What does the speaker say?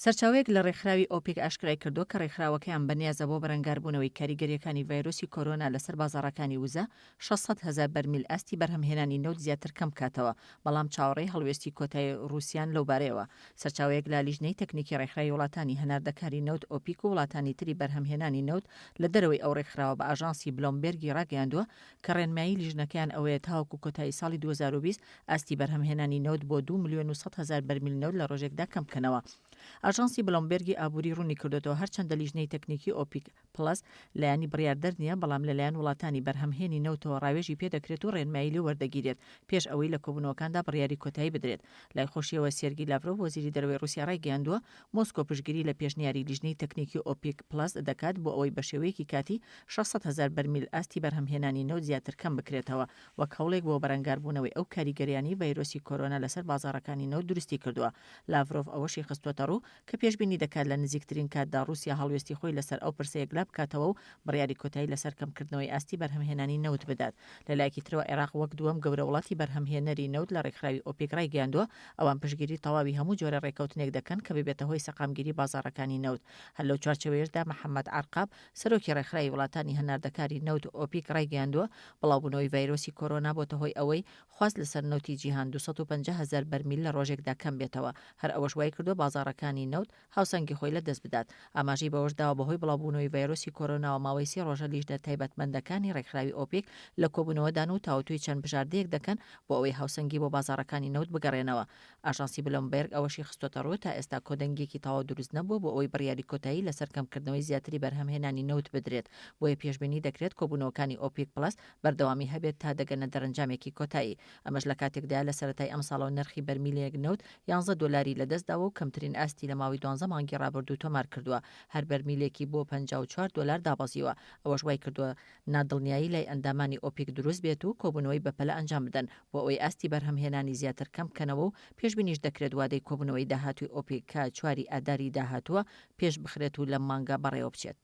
سەرچاوەیەک لە ڕێکخراوی ئۆپیک ئاشکرای کردووە کە ڕێکخراوەکەیان بەنیازە بۆ بەرەنگاربوونەوەی کاریگەرییەکانی ڤایرۆسی کۆرۆنا لەسەر بازاڕەکانی وزە، 600 هەزار بەرمیل ئاستی بەرهەمهێنانی نەوت زیاتر کەم بکاتەوە، بەڵام چاوەڕێی هەڵوێستی کۆتایی ڕووسیان لەوبارەیەوە. سەرچاوەیەک لە لیژنەی تەکنیکی ڕێکخراوی وڵاتانی هەناردەکاری نەوت ئۆپیک و وڵاتانی تری بەرهەمهێنانی نەوت لە دەرەوەی ئەو ڕێکخراوە بە ئاژانسی بلۆمبێرگی ڕاگەیاندووە کە ڕێنمایی لیژنەکەیان ئەوەیە تاوەکو کۆتایی ساڵی 2020 ئاستی بەرهەمهێنانی نەوت بۆ دوو ملیۆن و 100 هەزار بەرمیل نەوت لە ڕۆژێکدا کەم بکەنەوە. ئاژانسی بلۆمبێرگی ئابووری ڕوونیکردۆتەوە هەرچەندە لیژنەی تەکنیکی ئۆپیک پڵەس لایەنی بڕیاردەر نییە، بەڵام لەلایەن وڵاتانی بەرهەمهێنی نەوتەوە ڕاوێژی پێدەکرێت و ڕێنمایی لێ وەردەگیرێت پێش ئەوەی لە کۆبوونەوەکاندا بڕیاری کۆتایی بدرێت. لای خۆشیەوە سێرگی لاڤرۆڤ وەزیری دەرەوەی ڕووسیا ڕایگەیاندووە، مۆسکۆ پشتگیری لە پێشنیاری لیژنەی تەکنیکی ئۆپیک پڵەس دەکات بۆ ئەوەی بەشێوەیەکی کاتی 600 هەزار بەرمیل ئاستی بەرهەمهێنانی نەوت زیاتر کەم بکرێتەوە وەک هەوڵێک بۆ بەرەنگاربوونەوەی ئەو کاریگەریانەی ڤایرۆسی کۆرۆنا لەسەر بازاڕەکانی نەوت دروستی کردووە. لاڤرۆڤ ئەوەشی خستووەتەڕوو، کە پێشبینی دەکات لە نزیکترین کاتدا ڕووسیا هەڵوێستی خۆی لەسەر ئەو پرسە یەکلا بکاتەوە و بڕیاری کۆتایی لەسەر کەمکردنەوەی ئاستی بەرهەمهێنانی نەوت بدات. لە لایەکی ترەوە عێراق وەک دووەم گەورە وڵاتی بەرهەمهێنەری نەوت لە ڕێکخراوی ئۆپیک ڕایگەیاندووە، ئەوان پشتگیری تەواوی هەموو جۆرە ڕێککەوتنێک دەکەن کە ببێتە هۆی سەقامگیری بازاڕەکانی نەوت. هەر لەو چوارچێوەیەشدا محەمەد عەرقاب، سەرۆکی ڕێکخراوی وڵاتانی هەناردەکاری نەوت ئۆپیک ڕایگەیاندووە، بڵاوبوونەوەی ڤایرۆسی کۆرۆنا بۆتە هۆی ئەوەی خواست لەسەر نەوتی جیهان 250 هەزار بەرمیل لە ڕۆژێکدا کەم بێتەوە، هەر ئەوەش وایکردووە بازاڕەکانی نەوت هاوسەنگی خۆی لەدەست بدات. ئاماژەی بەوەشداوە، بەهۆی بڵاوبوونەوەی ڤایرۆسی کۆرۆناوە ماوەی سێ ڕۆژە لیژنە تایبەتمەندەکانی ڕێکخراوی ئۆپیک لە کۆبوونەوەدان و تاوتوێی چەند بژاردەیەک دەکەن بۆ ئەوەی هاوسەنگی بۆ بازاڕەکانی نەوت بگەڕێنەوە. ئاژانسی بلۆمبێرگ ئەوەشی خستۆتەڕوو، تا ئێستا کۆدەنگییەکی تەواو دروست نەبووە بۆ ئەوەی بڕیاری کۆتایی لەسەر کەمکردنەوەی زیاتری بەرهەمهێنانی نەوت بدرێت، بۆیە پێشبینی دەکرێت کۆبوونەوەکانی ئۆپیک پڵەس بەردەوامی هەبێت تا دەگەنە دەرەنجامێکی کۆتایی. ئەمەش لە کاتێکدایە لە سەرەتای ئەمساڵەوە نرخی بەرمیلێک نەوت یانزە دۆلاری لەدەستداوە و کەمترین ئاستی لە ماوەی دوانزە مانگی ڕابردوو تۆمارکردووە، هەر بەرمیلێکی بۆ 54 دۆلار دابەزیوە، ئەوەش وایکردووە نادڵنیایی لای ئەندامانی ئۆپیک دروست بێت و کۆبوونەوەی بەپەلە ئەنجام بدەن بۆ ئەوەی ئاستی بەرهەمهێنانی زیاتر کەم بکەنەوە و پێشبینیش دەکرێت وادەی کۆبوونەوەی داهاتووی ئۆپیک کە چواری ئاداری داهاتووە پێش بخرێت و لەم مانگە بەڕێوەبچێت.